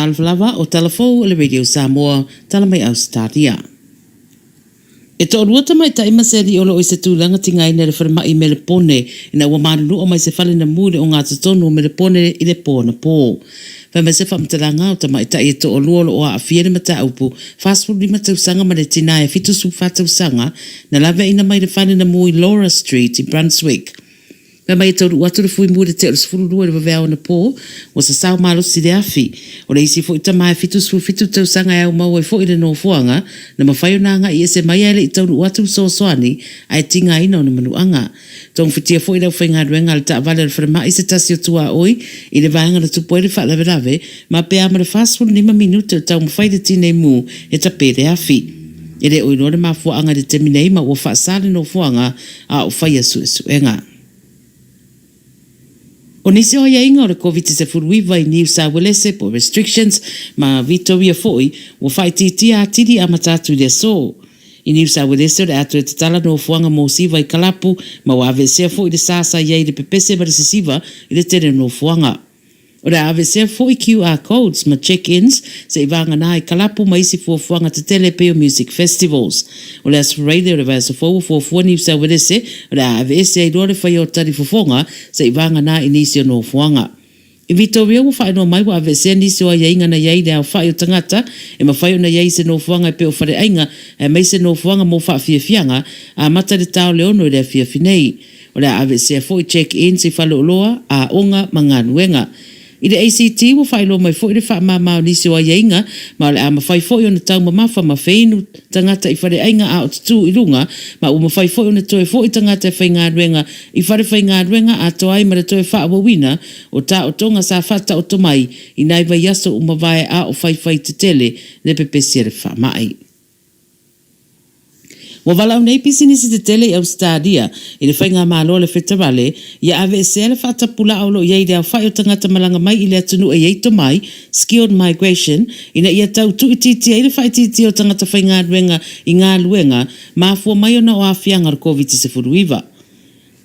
Talofa lava, o tala fou a le Radio Samoa, tala mai Ausetalia. E toalua tamaitai ma se alii o lo o i se tulaga tigaina i le falemai i Melepone ina ua malulu'a mai se fale na mu i le ogatotonu o Melepone i le po anapo. Fai mai se faamatalaga o tamaitai e toalua o lo o aafia i le mataupu 45 tausaga ma le tinā e 74 tausaga na laveaina mai le fale na mu i Laura Street i Brunswick. Fai mai e taunuu atu le fuimu i le tea o le 12 i le vaveao anapo, ua sasao malosi le afi. O le isi foi tama e 77 tausaga e aumau ai foi i le nofoaga, na mafai ona agai ese mai ae le i taunuu atu le fesoasoani ae tigaina ona manuaga. Togafitia foi le aufaigaluega a le taavale a le falemai se tasi o tuaoi i le vaega na tupu ai le faalavelave ma pe a ma le 45 minute o taumafai le tinei mu e tape le afi. E le o iloa le mafuaaga i le taimi nei ma ua faasa le nofoaga a o faia suesuega. O nisi o aiaiga o le Koviti-19 i Niu Sauelese po o restrictions ma Vitoria foi ua faaitiitia atili amata atu i le aso. I Niu Sauelese o le a toe tatala nofoaga mo siva i kalapu ma ua aveesea foi le sa sa i ai i le pepese ma le sisiva i le tele o nofoaga. O le a aveesea foi QR codes ma check-ins seivagana i kalapu ma isi fuafuaga tetele pei o music festivals. O le Aso Faraile o le vaiaso fou ua fuafua Niu Sauelese o le a aveese ai loa le faia o tali fofoga seivagana i nisi o nofoaga. I Vitoria ua faailoa mai ua aveesea nisi o aiaiga na i ai i le aofai o tagata e mafai ona i ai i se nofoaga e pei o faleaiga aemaise nofoaga mo faafiafiaga, amata i le ta o le 6 i le afiafi nei. O le a aveesea foi check-ins i faleoloa, aoga ma galuega. I le ACT ua faailoa mai foi le faamama o nisi o aiaiga ma o le a mafai foi ona taumamafa ma feinu tagata i faleaiga a o tutū i luga ma ua mafai foi ona toe foi tagata e faigaluega i falefaigaluega atoa ai ma le toe faaauauina o taotoga sa faataoto mai i nai vaiaso ua mavae a o faifai tetele le pepesi a le faamai. Ua valaau nei pisinisi tetele i Ausetalia i le faigamalo a le Feterale ia aveesea le faatapulaa o lo o i ai i le aofai o tagata malaga mai i le atunuu e i ai tomai, skilled migration, ina ia tau tuuitiitia ai le faaitiitia o tagata faigaluega i galuega mafua mai ona o aafiaga o le Koviti-19.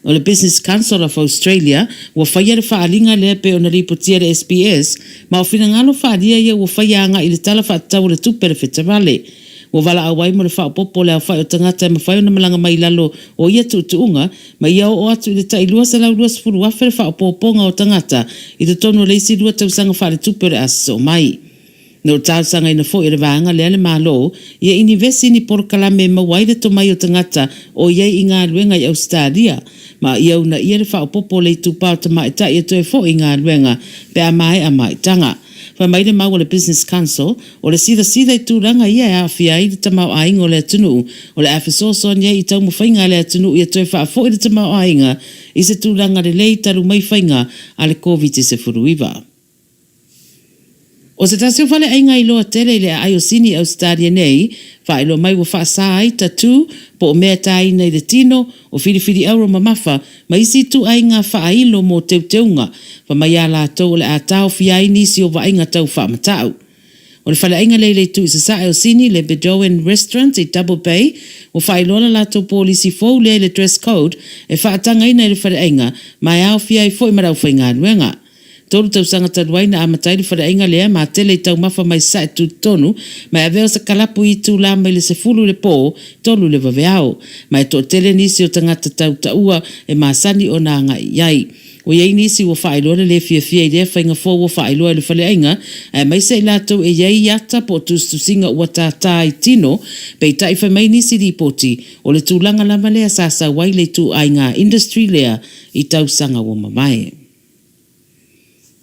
O le Business Council of Australia ua faia le faaaliga lea pei ona lipotia e le SBS, ma o finagalo faaalia ia ua faia agai i le Tala Faatatau o le Tupe a le Feterale. Ua valaau ai mo le faaopoopo o le aofai o tagata e mafai ona malaga mai i lalo o ia tuutuuga, ma ia oo atu i le tai 220,000 le faaopoopoga o tagata i totonu o le isi lua tausaga faaletupe o le a sosoo mai. Na ou talosagaina foi e le vaega lea le Malo ia inivesi ni polokalame e maua ai le tomai o tagata o i ai i galuega i Ausetalia ma ia uunaia le faaopoopo o le itupa o tamaitai e toe foi i galuega pe a maea maitaga. Fai mai le mau a le Business Council, o le silasila i tulaga ia e aafia ai le tamaoaiga o le atunuu, o le a fesoasoani ai i taumafaiga a le atunuu ia toe faafoi le tamaoaiga i se tulaga lelei talu mai faiga a le Koviti-19. O se tasi o faleaiga iloa tele i le aai o Sini i Ausetalia nei, faailoa mai ua faasa ai tattoo po o mea e tāina i le tino, o filifili auro mamafa, ma isi ituaiga faailo mo teuteuga, fa mai a latou o le a taofia ai nisi o vaaiga tau faamatau. O le faleaiga lea i le itu i sasae o Sini, le Bedouin Restaurant i Double Bay, ua faailoa la latou polisi fou lea i le dress code e faatagaina i le faleaiga ma e aofia ai foi ma le aufaigaluega. 3 tausaga talu ai na amata ai le faleaiga lea ma tele i taumafa mai sasae tutotonu ma e avea o se kalapu i itulā mai le 10 i le pō, 3 i le vaveao. Ma e toatele nisi o tagata tau taua e masani ona agai i ai. Ua i ai nisi ua faailoa le lē fiafia i lea faiga fou ua faailoa e le faleaiga, aemaise i latou e i ai i ata po o tusitusiga ua tātā i tino, peitai fai mai nisi lipoti, o le tulaga lava lea sa sau ai le ituaiga industry lea i tausaga ua mavae.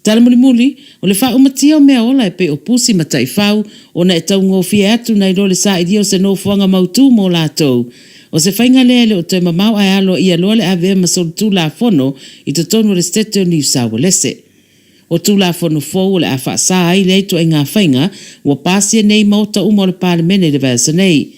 Tala mulimuli, o le faaumatia o mea ola e pei o pusi ma taifau, ona e taugofie atu nai lo le sailia o se nofoaga mautū mo latou. O se faiga lea e le o toe mamao ae aloaia loa le avea ma solitulafono i totonu o le Setete o Niu Saualese. O Tulafono fou o le a faasa ai lea ituaiga faiga ua pasia nei i Maota uma o le Palemene i le vaiaso nei.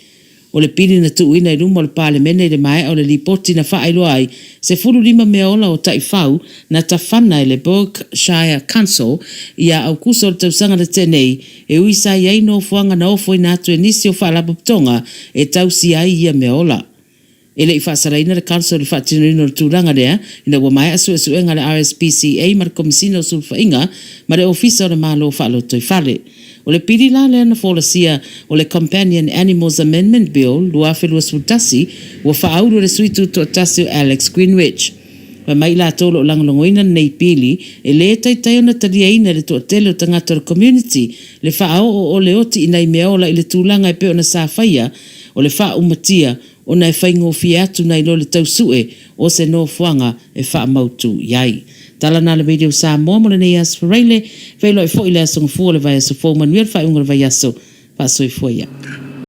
O le pili na tuuina i luma o le Palemene i le maea o le lipoti na faailoa ai 15 meaola o taifau na tafana e le Bourke Shire Council ia Aukuso o le tausaga na tea nei, e ui sa i ai nofoaga na ofoina atu e nisi o faalapotopotoga e tausia ai ia meaola. E le i faasalaina le Council i le faatinoina o le tulaga lea ina ua maea suesuega a le RSPCA ma le Komesina o Sulufaiga ma le Ofisa o le Malo Faalotoifale. O le pili la lea na folasia o le Companion Animals Amendment Bill 2021 ua faaulu e le sui tutoatasi o Alex Greenwich. Fai mai i latou o lo o lagolagoina lenei pili, e le taitai ona taliaina e le toatele o tagata o le community le faaoo o le oti i nai meaola i le tulaga e pei ona sa faia o le faaumatia ona e faigofie atu nai lo le tau sue o se nofoaga e faamautu i ai. Tala na le Radio Samoa mo lenei aso Faraile, feiloai foi le aso Gafua o le vaiaso fou. Manuia le faaiuga o le vaiaso. Faasoifua ia.